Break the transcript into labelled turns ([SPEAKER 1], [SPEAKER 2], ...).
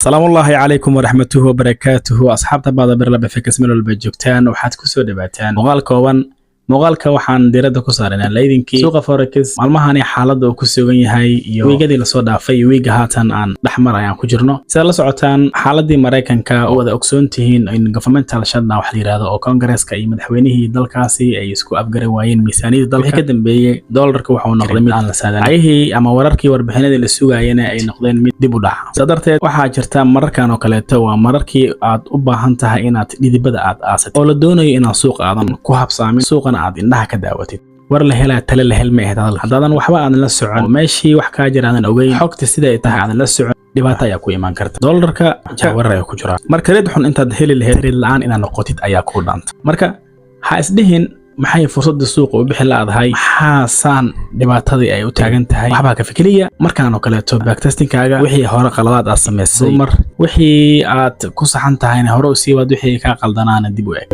[SPEAKER 1] Salaamullaahi calaykum waraxmatuhu wabarakaatuhu. Asxaabta baada Birlaba Fikas, meel walba joogtaan, waxaad kusoo dhawaataan muuqaal kooban. Muuqaalka waxaan diiradda ku saaraynaa laydinkii suuqa forex maalmahani xaaladda uu ku sugan yahay iyo wiigadii lasoo dhaafay iyo wiiga haatan aan dhex mar ayaan ku jirno. Sidaad la socotaan xaaladii Maraykanka oo wada ogsoon tihiin in governmental shutdown wax la yidhaahdo oo Congaresska iyo madaxweynihii dalkaasi ay isku afgaran waayeen miisaaniyadda dalka. Wixii ka dambeeyey doolarka wuxuu noqday mid aan la saadaalin, lacagihii ama wararkii warbixinadii la sugayana ay noqdeen mid dib u dhaca. Sidaa darteed waxaa jirta mararkan oo kaleeto waa mararkii aad u baahan tahay inaad dhidibada aad aasatid oo la doonayo inaad suuq aadan ku habsaamin, suuqana aad indhaha ka daawatid. War la helaa tale la hel ma ahayd hadal. Haddaadan waxba aadan la socon oo meeshii wax kaa jira aadan ogeyn, xogta sida ay tahay aadan la socon, dhibaato ayaa ku imaan karta. Doolarka jahwareer ayaa ku jira. Marka trade xun intaad heli lahayd, trade la'aan inaad noqotid ayaa kuu dhaanta. Marka ha isdhihin maxay fursadda suuqa u bixi la'dahay, maxaa saan dhibaatadii ay u taagan tahay, waxbaa ka fikriya. Markaan oo kaleeto backtestingkaaga wixii hore qaladaad aad samaysay mar, wixii aad ku saxan tahayna hore u sii waad, wixii kaa qaldanaana dib u eg.